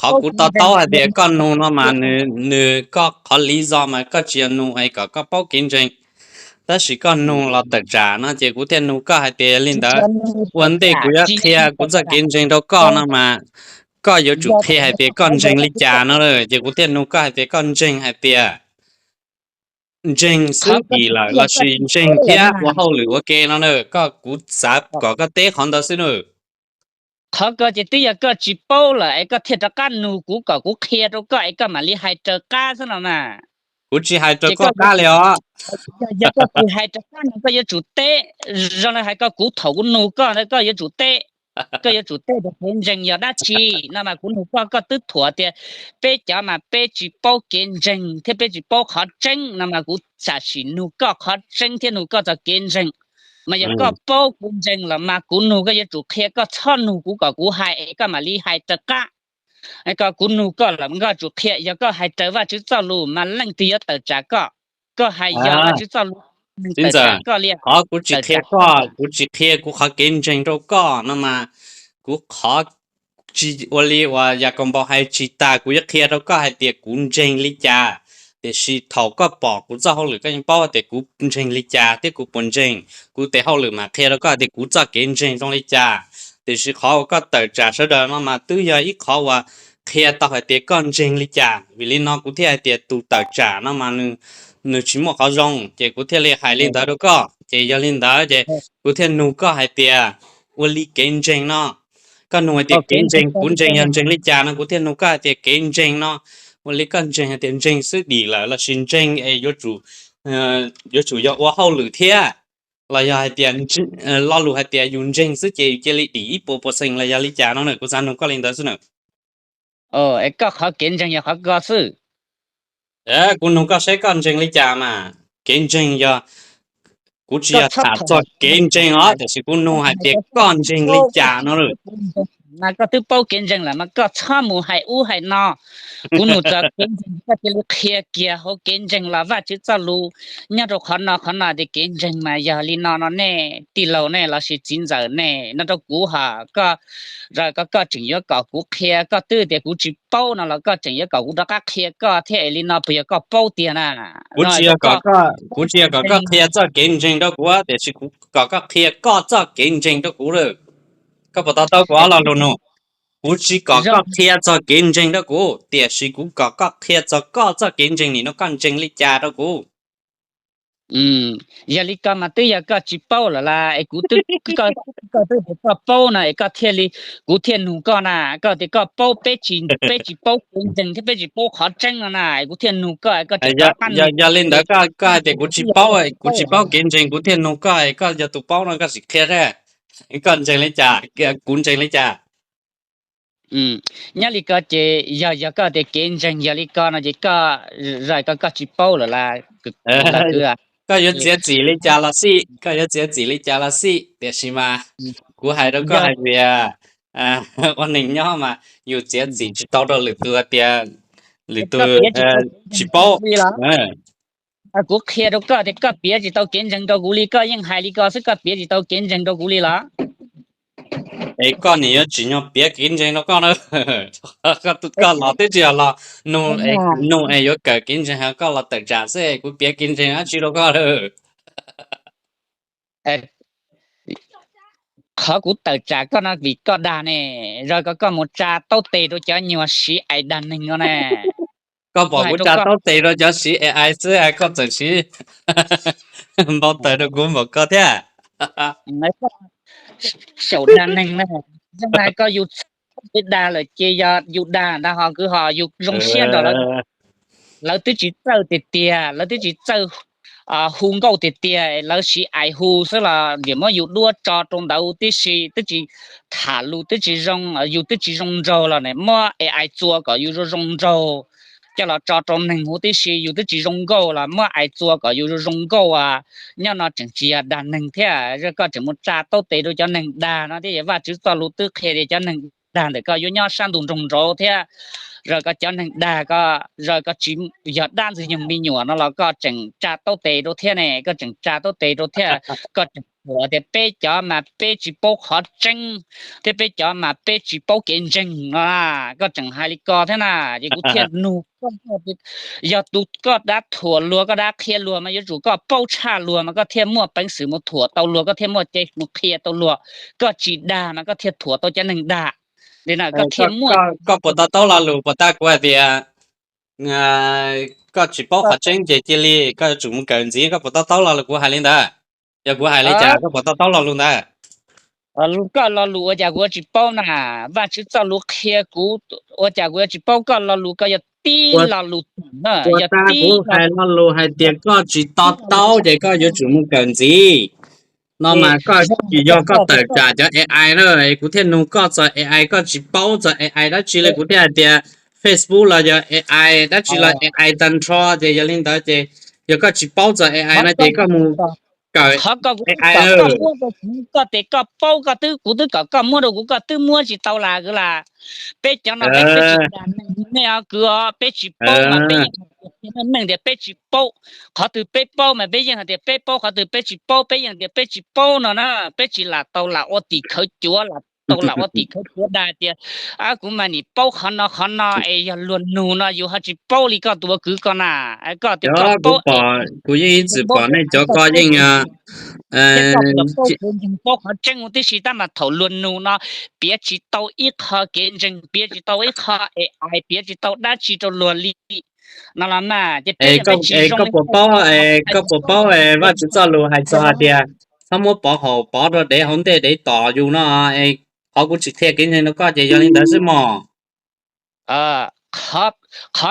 qhov kuv to taub hais tias koj nug no mas nws, nws koj qhov li zo mas koj tsis yog nug es kom koj paub kev ntseeg, tab sis koj nug los tawm tsam no ces kuv thiaj nug koj hais tias li ntawd, ua ntej kuv yuav qhia kuv txoj kev ntseeg rau koj no mas koj yuav tsum qhia hais tias koj ntseeg li cas no, ces kuv thiaj nug koj hais tias koj ntseeg hais tias ntseeg xwb dim lawm lossis ntseeg thiab ua hauj lwm ua ke no na, koj, kuv xav kom koj teb qhov ntawd xwb na. Qhov ko ces twb yog koj tsis paub lawm es koj thiaj rov qab nug kuv kom kuv qhia rau koj es koj mam li hais raws qab xwb no mas. Kuv tsis hais raws koj qab li os. Yog koj tsis hais raws qab no koj yuav tsum teb. Zoo li hais ko kuv thaum kuv nug koj ntawd koj yuav tsum teb. Koj yuav tsum teb tias kev ntseeg yog dab tsi no mas kuv nug koj, koj twb thuam tias peb cov mas peb tsis paub kev ntseeg thiab peb tsis paub qhov tseeb no mas kuv xam sim nug koj qhov tseeb thiab nug koj txog kev ntseeg. Mas yog koj paub kev ntseeg los mas kuv nug koj yuav tsum qhia, koj txhob nug kuv kom kuv hais es koj mam li hais raws qab. Ko kuv nug koj los koj tsum qhia, yog koj hais raws Vajtswv txoj lus mas leej twg yuav tawm tsam koj? Koj hais yog Vajtswv txoj lus, tawm tsam koj li. Qhov kuv tsis qhia koj, kuv tsis qhia kuv qhov kev ntseeg rau koj no mas kuv qhov tsis ua li uas Yakaunpaus hais tsis tas, kuv yuav qhia rau koj hais tias kuv ntseeg li cas. Tiam sis thaum koj pom kuv txoj hauj lwm koj yeej paub tias kuv ntseeg li cas thiab kuv puas ntseeg. Kuv tes hauj lwm mas qhia rau koj tias kuv txoj kev ntseeg zoo li cas. Tiam sis qhov uas koj tawm tsam sawv daws no mas twb yog ib qhov uas qhia tau hais tias koj ntseeg li cas. Vim li no kuv thiaj hais tias tus tawm tsam no mas nws, nws tsis muaj qhov zoo, ces kuv thiaj li hais li ntawd rau koj. Ces yog li ntawd ces kuv thiaj nug koj hais tias ua li kev ntseeg no, koj nug hais tias kev ntseeg, kuv ntseeg yog ntseeg li cas no, kuv thiaj nug koj hais tias kev ntseeg no ua li koj ntseeg hais tias ntseeg xwb dim lawm lossis ntseeg es yuav tsum, yuav tsum yog ua hauj lwm thiab, los yog hais tias lo lus hais tias yus ntseeg xwb ces yus cia li dim ib puas percent los yog li cas no na, kuv xav nug koj li ntawd xwb na. Es koj qhov kev ntseeg yog qhov ko xwb. Kuv nug koj saib koj ntseeg li cas mas. Kev ntseeg yog, kuv tsis yog tham txog kev ntseeg os, tiam sis kuv nug hais tias koj ntseeg li cas no. Mas koj twb paub kev ntseeg lawm mas koj txhob mus hais ub hais no. Kuv nug txog kev ntseeg koj cia li qhia kiag hauv kev ntseeg los Vajtswv txoj lus nyob rau qhov no qhov no tias kev ntseeg mas yog li no no nej tij laug nej lossis txiv ntxawm nej no rau kuv hos koj, koj, koj tseem yuav kom kuv qhia, koj twb tias kuv tsis paub no los koj tseem yuav kom kuv rov qab qhia koj thiab es li no puas yog koj paub tiag na? Kuv tsis yog kom koj qhia txoj kev ntseeg rau kuv, tiam sis kuv kom koj qhia koj txoj kev ntseeg rau kuv lawm. Koj puas to taub kuv ob lo lus no? Kuv tsis kom koj qhia txog kev ntseeg rau kuv, tiam sis kuv kom koj qhia txog koj txoj kev ntseeg nim no koj ntseeg li cas rau kuv. Yog li ko mas twb yog koj tsis paub lawm las es kuv twb, koj twb tias koj paub no es koj thiaj li, kuv thiaj nug koj na, koj tias koj paub, peb tsis, peb tsis paub kev ntseeg thiab peb tsis paub qhov tseeb no na es kuv thiaj nug koj, koj tseem rov qab nug. Yog li ntawd koj hais tias kuv tsis paub, kuv tsis paub kev ntseeg kuv thiaj nug koj, koj yog tus paub no koj sim qhia seb koj ntseeg li cas, kuv ntseeg li cas. Nyob li ko ces yog, yog koj tias kev ntseeg yog li ko no ces koj, zais ko koj tsis paub lawm las. Koj yuav txiav txim li cas los xij, koj yuav txiav txim li cas los xij, tiam sis mas kuv hais rau koj hais tias ua neeg nyob mas yus txiav txim tsis tau rau lwm tus tias lwm tus tsis paub. Kuv qhia rau koj tias koj piav tsis tau kev ntseeg rau kuv li, koj yeej hais li ko xwb, koj piav tsis tau kev ntseeg rau kuv li los? Es koj nim yuav tsim nyog piav kev ntseeg rau koj na. Koj los twb tsis yog los nug es yuav kawm kev ntseeg, koj los tawm tsam xwb, kuv piav kev ntseeg dab tsi rau koj lawm? Qhov kuv tawm tsam koj no vim koj dag ne, zais ko koj mus tsa taub tes rau cov nyuag siv ai dag neeg no ne. Koj pom kuv tsa taub tes rau cov siv ai xwb, koj txawm siv npau taws rau kuv npaum ko thiab. Xyaum dag neeg na, zoo hais koj yus txawj dag lawm ces yog yus dag ntag, ho kwv ho yus zoo siab nrog lawv. Lawv twb tsis txawj tiag tiag, lawv twb tsis txawj hu nkauj tiag tiag, lawv siv ai hu xwb los vim muab yus duab tso rau ntawd tib si, twb tsis tham lus twb tsis zoo, yus twb tsis zoo nraug los muab ai txua kom yus zoo zoo nraug coj los tso rau neeg hu tib si, yus twb tsis zoo nkauj los muab ai txua kom yus zoo zoo nkauj. Nyob no tseem tsis yog dag neeg thiab, koj tseem mus tsa taub tes rau cov neeg dag no thiab, Vajtswv txoj lus twb qhia tias cov neeg dag ntawm koj yuav nyob sab ntug nroog nraud thiab. Zais ko cov neeg dag ko, zais ko tsis yog dab ntxwg nyoog me nyuam no los koj tseem tsa taub tes rau thiab ne, koj tseem tsa taub tes rau thiab, koj tseem thuam tias peb cov mas peb tsis paub qhov tseeb, thiab peb cov mas peb tsis paub kev ntseeg no. Koj tseem hais li ko thiab na, ces kuv thiaj nug koj, yog tus koj dab thuam luag, koj dab qhia luag mas yuav tsum koj paub tshaj luag mas koj thiaj muaj peev xwm mus thuam tau luag, koj thiaj muaj cev mus qhia tau luag. Koj tsis dag mas koj thiaj thuam tau cov neeg dag. Li no koj thiaj muaj. Koj puas to taub lo lus puas tas kuv hais tias koj tsis paub qhov tseeb ces cia li koj yuav tsum mus kawm ntxiv, koj puas to taub lo lus kuv hais li ntawd? Yog kuv hais li cas koj puas to taub lo lus ntawd? Koj lo lus ua cas kuv yuav tsis paub na? Vajtswv txoj lus qhia kuv, ua cas kuv yuav tsis paub? Koj lo lus koj yog tib lo lus tawm na, puas yog tas tib kuv hais lo lus hais tias koj tsis to taub ces koj yuav tsum mus kawm ntxiv. No mas koj tsis yog koj tawm tsam cov A I na, kuv thiaj nug koj txog A I, koj tsis paub txog A I dab tsi li, kuv thiaj hais tias Facebook los yog A I, dab tsi los A I tag nrho, ces yog li ntawd ces yog koj tsis paub txog A I no ces koj mus kawm A I. Koj muab rau kuv, koj tias koj paub, koj twb, kuv twb kom koj muab rau kuv, koj twb muab tsis tau las kwv lam. Peb cov no peb, peb tsis dag nej os kwv os, peb tsis paub mas peb yeej qhia meej meej tias peb tsis paub. Qhov twg peb paub mas peb yeej hais tias peb paub, qhov twg peb tsis paub peb yeej tias peb tsis paub no na. Peb tsis lam tau lam ua tim khawv cuav, lam tau lam ua tim khawv cuav dag tias kuv mas nim paub qhov no qhov no es yog luag nug no yus ho tsis paub li koj tus ua kwv ko na. Koj tias koj paub, kuv yeej ib txwm pom nej cov ko yeej paub kev ntseeg, paub qhov tseeb huv tib si, tab mas thaum luag nug no piav tsis tau ib qho kev ntseeg, piav tsis tau ib qho A I, piav tsis tau dab tsi rau luag li no los mas ces peb, koj puas paub, koj puas paub Vajtswv txoj lus hais txog hais tias txhob muab pov haum pov rau dev hauv ntej dev tom yus no? Qhov kuv tsis qhia kev ntseeg rau koj ces yog li ntawd xwb mog. Qhov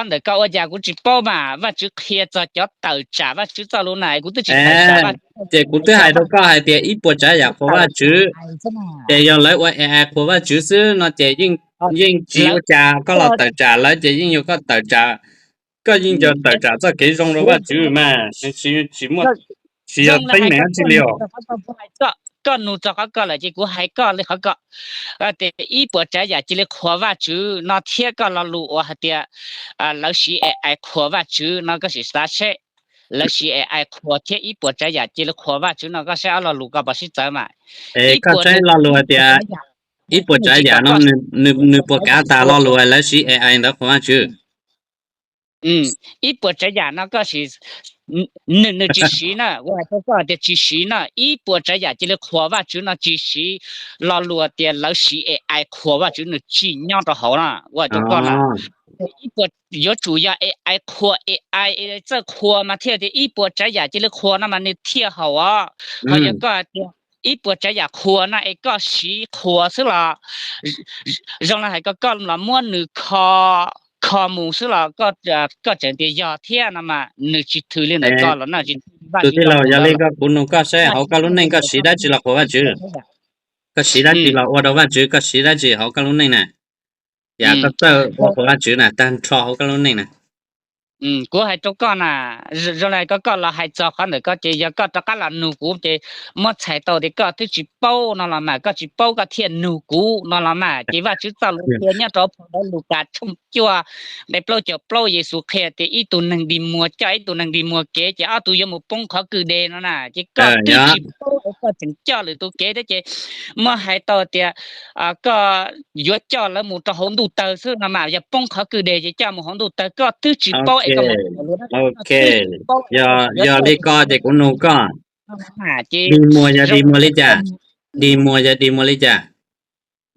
ntawm koj ua cas kuv tsis paub mas Vajtswv qhia txog cov tawm tsam Vajtswv txoj lus na, kuv twb tsis tawm tsam Vajtswv. Ces kuv twb hais rau koj hais tias ib puas tsav yam qhuas Vajtswv, ces yog lawv ua A I qhuas Vajtswv xwb no ces yeej tsis ua cas, koj los tawm tsam lawv ces yeej yog koj tawm tsam, koj yeej yog tawm tsam txoj kev zoo rau Vajtswv mas, tsis muaj, tsis yog teeb meem dab tsi li os. Koj nug txog qhov ko lawm ces kuv hais koj li qhov ko. Tias ib puas tsav yam cia li qhuas Vajtswv no thiab koj lo lus uas hais tias lawv siv A I qhuas Vajtswv no koj sim xav seb, lawv siv A I qhuas thiab ib puas tsav yam cia li qhuas Vajtswv no koj saib ob lo lus ko puas sib txawv mas. Es koj saib lo lus hais tias ib puas tsav yam no nws puas kav tas lo lus lawv siv A I ntawd qhuas Vajtswv? Ib puas tsav yam no koj sim, nws tsis siv na, kuv hais rau koj tias tsis siv na, ib puas tsav yam cia li qhuas Vajtswv no tsis siv lo lus tias lawv siv A I qhuas Vajtswv, nws tsis nyob rau hauv na, kuv hais rau koj na. Ib puas, yuav tsum yog A I qhuas A I, txawj qhuas mas thiaj tias ib puas tsav yam cia li qhuas no mas nws thiaj haum os. Ho yog koj tias ib puas tsav yam qhuas no es koj siv qhuas xwb los zoo li hais ko koj los muab nws kho, kho mus xwb los koj tseem tias yog thiab no mas nws tsis thwm li ntawm koj los na. Tus tij laug, yog li koj kuv nug koj saib hauv koj lub neej koj siv dab tsi los qhuas Vajtswv? Koj siv dab tsi los ua rau Vajtswv, koj siv dab tsi hauv koj lub neej na? Yam koj txawj ua qhuas Vajtswv na tag nrho hauv koj lub neej na. Kuv hais rau koj na, zoo li koj, koj los hais txog qhov ntawm ko ces yog koj rov qab los nug kuv ces muab txhais tau tias koj twb tsis paub no los mas, koj tsis paub koj thiaj nug kuv no los mas. Ces Vajtswv txoj lus qhia nyob rau phau ntawv Lukas tshooj cuaj nqe plaub caug plaub, Yexus qhia tias ib tug neeg dig muag coj ib tug neeg dig muag kev ces ob tug yuav mus poob qhov kwj deg no na. Ces koj twb tsis paub es koj tseem coj lwm tus kev thiab ces muab hais tau tias koj yuav coj lawv mus rau hauv ntuj tawg xwb no mas, yog poob qhov kwj deg ces coj mus hauv ntuj tawg. Koj twb tsis paub es koj mus, yog li ko ces kuv nug koj, dig muag yog dig muag li cas? Dig muag yog dig muag li cas?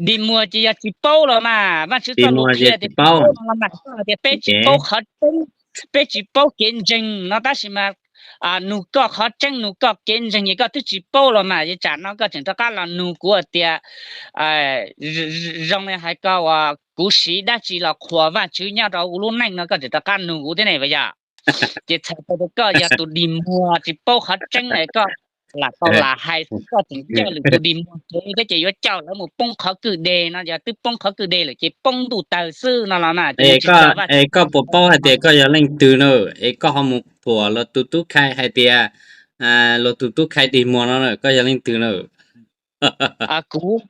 Dig muag ces yog tsis paub los mas, Vajtswv txoj lus qhia tias tsis paub no los mas, koj tias peb tsis paub qhov tseeb, peb tsis paub kev ntseeg no tab sis mas nug koj qhov tseeb, nug koj kev ntseeg es koj twb tsis paub los mas, es tsam no koj tseem rov qab los nug kuv tias zoo li hais ko uas kuv siv dab tsi los qhuas Vajtswv nyob rau kuv lub neej no koj tseem rov qab nug kuv thiab ne yom. Ces txhais tau tias koj yog tus dig muag tsis paub qhov tseeb es koj lam tau lam hais, koj tseem coj lwm tus dig muag kev thiab ces yuav coj lawv mus poob qhov kwj deg no, yog twb poob qhov kwj deg lawm ces poob ntuj tawg xwb no los mas. Es koj puas paub hais tias koj yog leej twg na? Es koj ho mus thuam luag tus tub khai hais tias luag tus tub khai dig muag no, koj yog leej twg na? Kuv,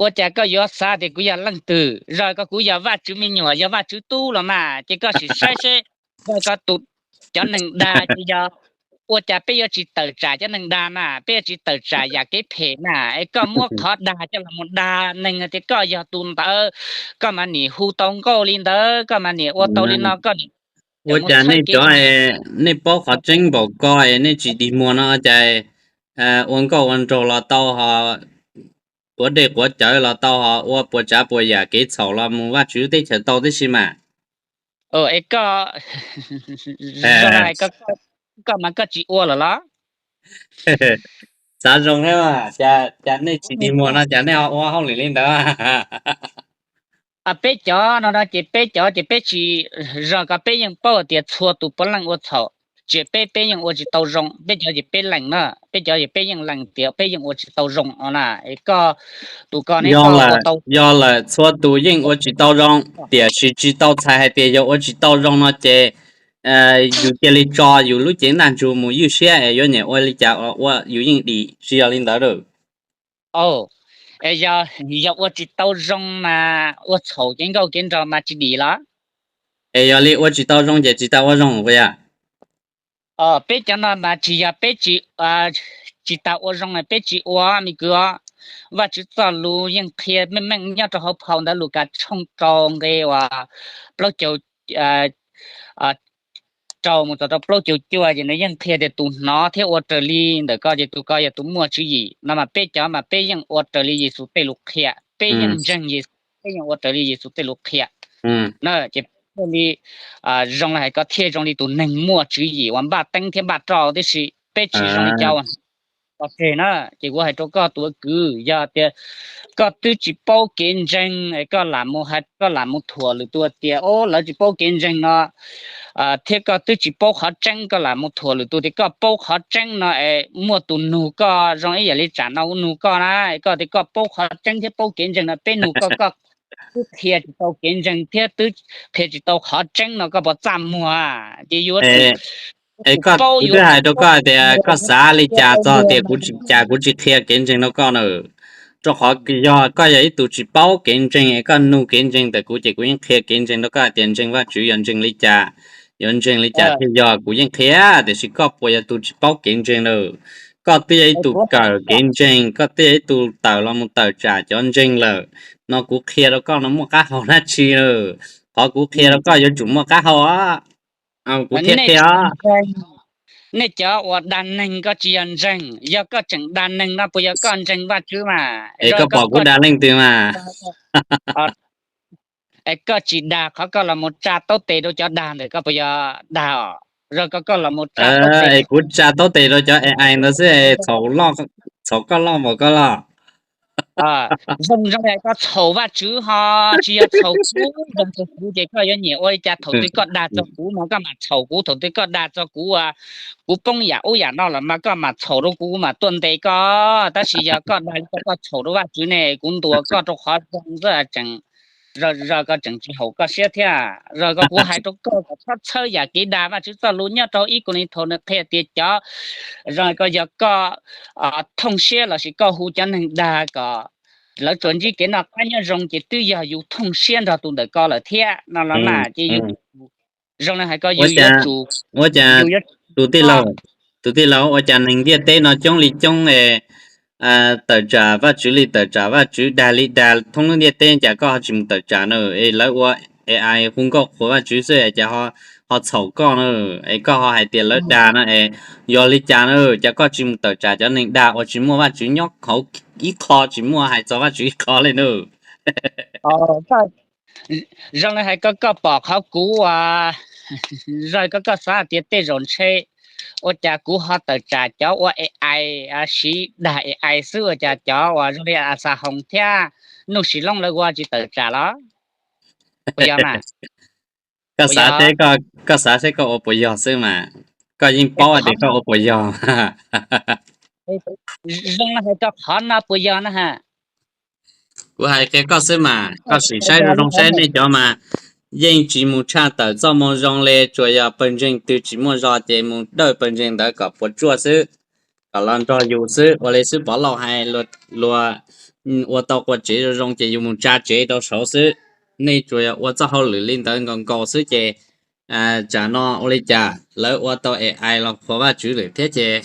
ua cas koj yuav xav tias kuv yog leej twg? Zoo ko kuv yog Vajtswv me nyuam, yog Vajtswv tub los mas, ces koj sim saib seb, zoo ko tus, cov neeg dag ces yog ua cas peb yuav tsis tawm tsam cov neeg dag na, peb yuav tsis tawm tsam yam kev phem na, es koj muab qhov dag coj los mus dag neeg tias koj yog tus ntawd, koj mas nim hu tau nkauj li ntawd, koj mas nim ua tau li no, koj nim Ua cas nej cov, nej paub qhov tseeb npaum ko es nej tsis dig muag no cas, ua nkauj ua nraug los tau ho, quav dej quav cawv los tau ho, ua puas tsav puas yam kev txhaum los mus Vajtswv teb chaws tau tib si mas. Es koj, koj mas koj tsis ua lawm los? Xav zoo thiab, cas nej tsis dig muag no cas nej ho ua hauj lwm li ntawd? Peb cov no no ces peb cov ces peb tsis, zog ko peb yeej paub tias txhua tus puav leej ua txhaum, ces peb peb yeej ua tsis tau zoo, peb cov ces peb lees na, peb cov ces peb yeej lees tias peb yeej ua tsis tau zoo no na. Es koj, tus ko neb, yog lawm, txhua tus yeej ua tsis tau zoo, tiam sis tsis tau txhais hais tias yog ua tsis tau zoo no ces yus cia li tso yus lub cev ntaj ntsug mus ywj siab es yuav nyiam ua li cas ua yus yeej dim, tsis yog li ntawd lauj. Es yog ua tsis tau zoo mas ua txhaum kev nkauj kev nraug mas tsis dim los? Es yog li ua tsis tau zoo ces tsis tas ua zoo puas yog? Peb cov no mas tsis yog peb tsis tas ua zoo, peb tsis ua me kwv os. Vaj Tswv txoj lus yeej qhia meej meej nyob rau hauv phau ntawv Lukas tshooj rau nqe uas plaub caug rau mus txog rau plaub caug cuaj ces nws yeej qhia tias tus hnov thiab ua raws li ntawm ko ces tus ko yog tus muaj tswv yim no. Mas peb cov mas peb yeej ua raws li Yexus tej lus qhia, peb yeej ntseeg Yexus, peb yeej ua raws li Yexus tej lus qhia na. Ces thiaj li zoo li hais ko thiaj zoo li tus neeg muaj tswv yim uas npaj teeb thiab npaj roj tib si, peb tsis zoo li cov uas pov tseg na. Ces kuv hais rau koj tus kwv, yog tias koj twb tsis paub kev ntseeg es koj lam mus hais, koj lam mus thuam lwm tus tias o lawv tsis paub kev ntseeg no, thiab koj twb tsis paub qhov tseeb koj lam mus thuam lwm tus tias koj paub qhov tseeb no es muaj tus nug koj zoo ib yam li tsam no nug koj na, koj tias koj paub qhov tseeb thiab paub kev ntseeg no peb nug koj, koj twb qhia tsis tau kev ntseeg thiab twb qhia tsis tau qhov tseeb no koj puas txaj muag? Ces yuav tsum, es koj, kuv twb hais rau koj tias koj xav li cas txog tias kuv, cas kuv tsis qhia kev ntseeg rau koj na? Rau qhov yog koj yog ib tug tsis paub kev ntseeg es koj nug kev ntseeg ntawm kuv ces kuv yeej qhia kev ntseeg rau koj hais tias ntseeg Vajtswv yog ntseeg li cas, yuav ntseeg li cas thiaj yog, kuv yeej qhia. Tiam sis koj puas yog tus tsis paub kev ntseeg lawm? Koj twb yog ib tug kawm kev ntseeg, koj twb yog ib tug tawm los mus tawm tsam cov ntseeg lawm no, kuv qhia rau koj no muaj qab hau dab tsi lawm? Qhov kuv qhia rau koj yuav tsum muaj qab hau os. Kuv thiaj qhia os. Nej cov uas dag neeg koj tsis yog ntseeg, yog koj tseem dag neeg no puas yog koj ntseeg Vajtswv mas? Es koj pom kuv dag leej twg mas? Es koj tsis dag, qhov koj los mus tsa taub tes rau cov dag ntawm koj puas yog dag os? Zog ko koj los mus tsa taub tes, es kuv tsa taub tes rau cov AI ntawd xwb, txhaum koj loj npaum koj loj. Zoo zoo koj txhaum Vajtswv ho tsis yog txhaum kuv, zoo txhaum kuv ces koj yuav nyiam ua li cas? Thaum twg koj dag txog kuv mas koj mam txhaum kuv, thaum twg koj dag txog kuv, kuv poob yam ub yam no los mas koj mam txhaum rau kuv, kuv mam tuaj ntes koj. Tab sis yog koj dag li ko koj txhaum rau Vajtswv ne, kuv ntuas koj rau qhov zoo xwb tseem, zog ko tseem tsis haum koj siab thiab. Zog ko kuv hais rau koj kom txhob txhawb yam kev dag. Vajtswv txoj lus nyob rau ib Kauleethaus nws qhia tias cov, zog ko yog koj thooj siab lossis koj hu cov neeg dag kom lawv tsuas ntsib kev noj qab nyob zoo ces twb yog yus thooj siab nrog tus ntawm ko lawm thiab no los mas ces yus zoo li hais ko yus yuav tsum, ua cas, tus tij laug, tus tij laug, ua cas neeg ntiaj teb no coob li coob es tawm tsam Vajtswv li tawm tsam Vajtswv, dag li dag thoob lub ntiaj teb, cas koj ho tsis mus tawm tsam na? Es lawv ua AI hu nkauj qhuas Vajtswv xwb es cas ho txhaum koj na? Es koj ho hais tias lawv dag no es yog li cas na? Cas koj tsis mus tawm tsam cov neeg dag uas tsis muaj Vajtswv nyob hauv ib qho, tsis muaj hais txog Vajtswv ib qho li na? Zoo li hais ko koj pom qhov kuv ua, zog ko koj xav tias tej zaum ntshe ua cas kuv ho tawm tsam cov ua AI, siv dag AI xwb, ua cas cov uas zoo li Asa Hoos thiab Nuj Sis Loob lawv ua tsis tawm tsam los? Puas yog mas? Koj xav seb koj ua puas yog xwb mas, koj yeej paub tias koj ua puas yog. Zoo li hais rau qhov no puas yog na ha? Kuv hais qhia koj xwb mas, koj sim saib zoo zoo saib nej cov mas yeej tsis mus tshaj tawm txoj moo zoo li, tsuas yog pawg ntseeg twg tsis muaj zog ces mus dawj pawg ntseeg ntawd kom puas tsuaj xwb, kom los nrog yus xwb. Ua li xwb Pov Lauj hais, luag ua tau qua tsev zoo zoo ces yus mus tsa tsev rau saud xwb. Nej tsuas yog ua txoj hauj lwm li ntawd nkaus nkaus xwb ces tsam no ua li cas lawv ua tau A I los qhuas Vajtswv lawm thiab ces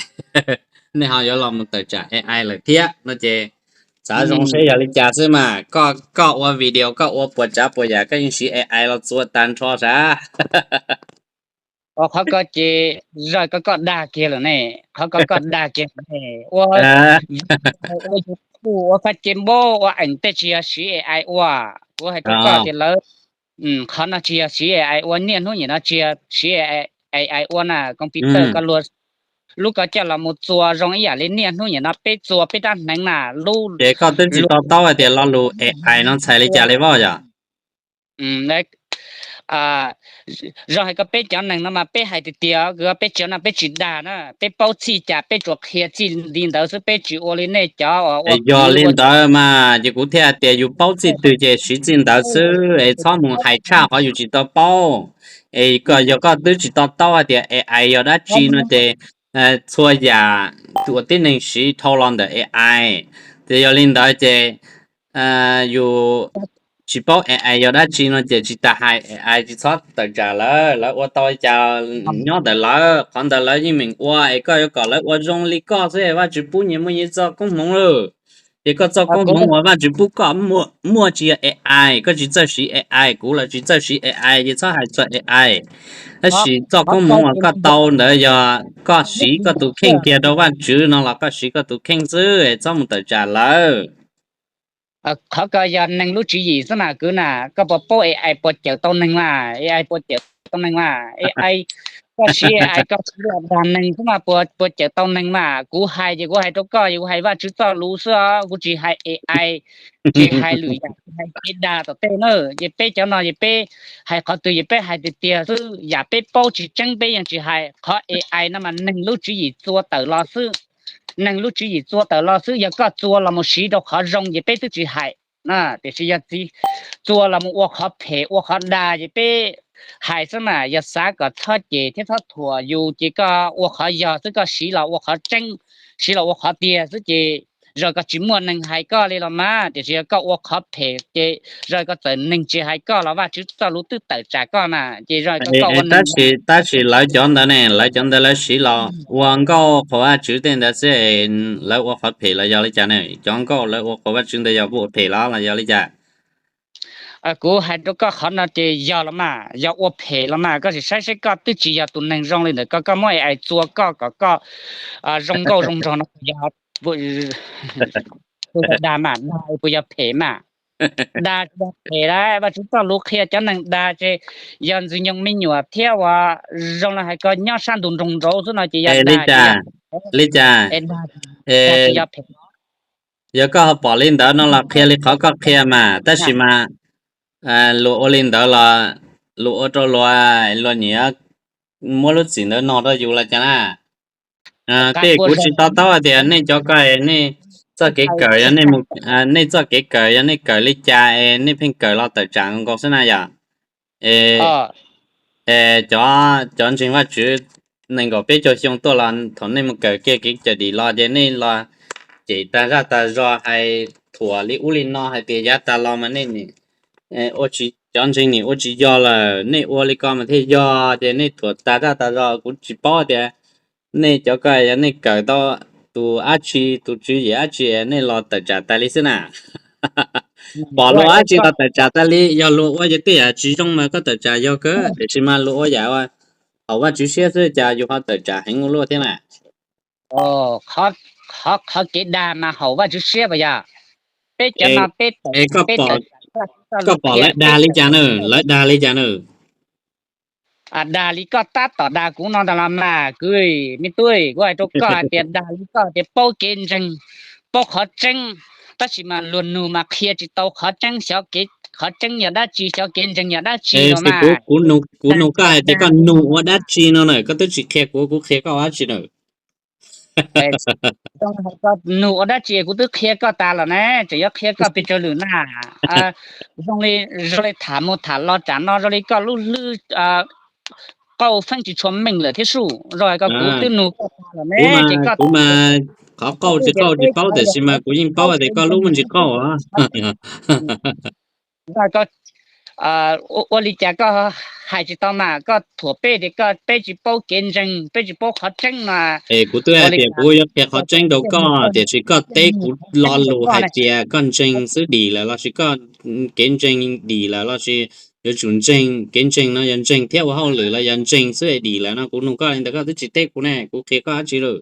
nej ho yuav los mus tawm tsam A I lawm thiab no ces xav zoo seb yog li cas xwb mas. Koj ua video koj ua puas tsav puas yam koj yeej siv A I los txua tag nrho sav. Qhov ko ces zaj ko koj dag kiag lawm ne, qhov ko koj dag kiag lawm ne. Ua, ua YouTube ua faj ce npaub ua eem tej tsis yog siv A I ua. Kuv hais rau koj tias lawv, qhov no tsis yog siv A I ua, niaj hnub nim no tsis yog siv A I ua na, computer ko luag lub ko coj los mus txua zoo ib yam li niaj hnub nim no peb txua peb rab hneev na lub. Ces koj twb tsis to taub hais tias lo lus A I no txhais li cas li voj yom? Zoo hais ko peb cov neeg no mas peb hais tiag tiag, peb cov no peb tsis dag na, peb paub txhij cas peb tsuas qhia txij li ntawd xwb, peb tsis ua li nej cov. Yog li ntawd mas ces kuv thiaj hais tias yus paub txij twg ces siv txij ntawd xwb es txhob mus hais tshaj qhov yus tsis tau paub. Es yog koj twb tsis to taub hais tias A I yog dab tsi no ces txhua yam uas tib neeg siv dhau los ntawm A I. Ces yog li ntawd ces yus tsis paub A I yog dab tsi no ces tsis tas hais A I tsis txhob tawm tsam lawv, lawv ua tau li cas nyob ntawm lawv, qhov ntawd lawv yeej meem ua es koj yuav kom lawv ua zoo li koj xwb, Vajtswv pub nyias muaj nyias txoj koob hmoov lawm. Ces koj txoj koob hmoov uas Vajtswv pub koj muaj tsis yog A I, koj tsis txawj siv A I, kuv los tsis txawj siv A I ces txhob hais txog A I. Tab sis txoj koob hmoov uas koj tau ntawd yog koj siv koj tus kheej kiag rau Vajtswv no los koj siv koj tus kheej xwb, txhob mus tawm tsam lawv. Qhov ko yog neeg lub tswv yim xwb mas kwv na, koj puas paub A I puas cawm tau neeg mas, A I puas cawm tau neeg mas, A I, koj siv A I koj siv los dag neeg xwb mas puas cawm tau neeg mas. Kuv hais ces kuv hais rau koj es kuv hais Vajtswv txoj lus xwb os, kuv tsis hais A I, tsis hais lwm yam, tsis hais kev dag tom tej na. Ces peb cov no ces peb hais qhov twg ces peb hais tiag tiag xwb, yam peb paub tsis tseeb peb yeej tsis hais. Qhov A I no mas neeg lub tswv yim txua tawm los xwb, neeg lub tswv yim txua tawm los xwb, yog koj txua los mus siv rau qhov zoo ces peb twb tsis hais. Tiam sis yog txiv txua los mus ua qhov phem ua qhov dag ces peb hais xwb mas, yog xav kom txhob cem thiab txhob thuam yus ces koj ua qhov yog xwb, koj siv los ua qhov tseeb, siv los ua qhov tiag xwb ces zoo koj tsis muaj neeg hais koj li los mas, tiam sis yog koj ua qhov phem ces zoo koj txawm neeg tsis hais koj los Vajtswv txoj lus twb tawm tsam koj mas, ces zoo koj ua neeg. Tab sis lawv cov ntawd ne, lawv cov ntawd lawv siv los ua nkauj qhuas Vajtswv tej ntawd xwb, lawv ua qhov phem los yog li cas ne? Cov nkauj lawv ua qhuas Vajtswv ntawd yog ua phem los los yog li cas? Kuv hais rau koj qhov no ces yog los mas, yog ua phem los mas, koj sim saib seb koj twb tsis yog tus neeg zoo li ntawm koj, koj muab A I txua koj kom koj zoo nkauj zoo nraug no yog dag mas, dag puas yog phem mas? Dag tsis yog phem las, Vajtswv txoj lus qhia cov neeg dag ces yog ntxwg nyoog me nyuam thiab uas zoo li hais ko nyob sab ntug nroog nraud xwb no ces yog dag. Li cas? Dag tsis yog phem. Yog koj ho pom li ntawd no los qhia li qhov koj qhia mas, tab sis mas luag ua li ntawd los luag ua rau luag, luag nyiam muab lub txim ntawd no rau yus los cas na. Tej kuv tsis to taub hais tias nej cov ko nej txoj kev kawm yog nej, nej txoj kev kawm yog nej kawm li cas es nej pheej kawm los tawm tsam nkaus xwb na yom. Es cov ntseeg Vajtswv nees nkaum peb caug xyoo tuaj los thaum nej mus kawm kiag kev cawm dim los ces nej los cem tag zaj tag zog hais thuam li ub li no hais tias yav tas los mas nej cov ntseeg nim ua tsis yog lawm, nej ua li ko mas thiaj yog, ces nej thuam tag zaj tag zog. Kuv tsis paub tias nej cov ko yog nej kawm tau tus dab tsi, tus tswv yim dab tsi nej los tawm tsam tas li xwb na. Pom luag dab tsi los tawm tsam tas li, yog luag ua yog tej yam tsis zoo mas koj tawm tsam yog kawg, tiam sis mas luag ua yam haum Vajtswv siab xwb cas yus ho tawm tsam heev ua luaj thiab na. Qhov kev dag mas haum Vajtswv siab puas yog? Peb cov no peb, koj pom lawv dag li cas na, lawv dag li cas na? Dag li koj tab tom dag kuv no ntag los mas kwv, me tub, kuv hais rau koj hais tias dag li koj tias paub kev ntseeg, paub qhov tseeb, tab sis mas luag nug mas qhia tsis tau qhov tseeb, xyov kev, qhov tseeb yog dab tsi, xyov kev ntseeg yog dab tsi los mas. Kuv nug koj hais tias koj nug ua dab tsi no na, koj twb tsis qhia kuv, kuv qhia koj ua dab tsi na? Nug ua dab tsi kuv twb qhia koj tas los ne, tseem yuav qhia koj pes tsawg lwm na. Zoo li, zoo li tham mus tham los tsam no zoo li koj lub hlwb qauj feeb tsis tshua meej lawm thiab sub, zoo hais ko kuv twb nug koj tas los ne, ces koj, kuv mas qhov qauj tsis qauj tsis paub, tiam sis mas kuv yeej paub tias koj lub muaj ntsis qauj os. Ua li cas koj hais tsis tau mas koj thuam peb tias koj, peb tsis paub kev ntseeg, peb tsis paub qhov tseeb no. Es kuv twb hais tias kuv yuav qhia qhov tseeb rau koj, tiam sis koj teb kuv lo lus hais tias koj ntseeg xwb dim lawm los sis koj kev ntseeg dim lawm los sis yuav tsum ntseeg, kev ntseeg no yog ntseeg thiab ua hauj lwm los yog ntseeg xwb dim lawm no. Kuv nug koj li ntawd koj twb tsis teb kuv ne, kuv qhia koj dab tsi lawm?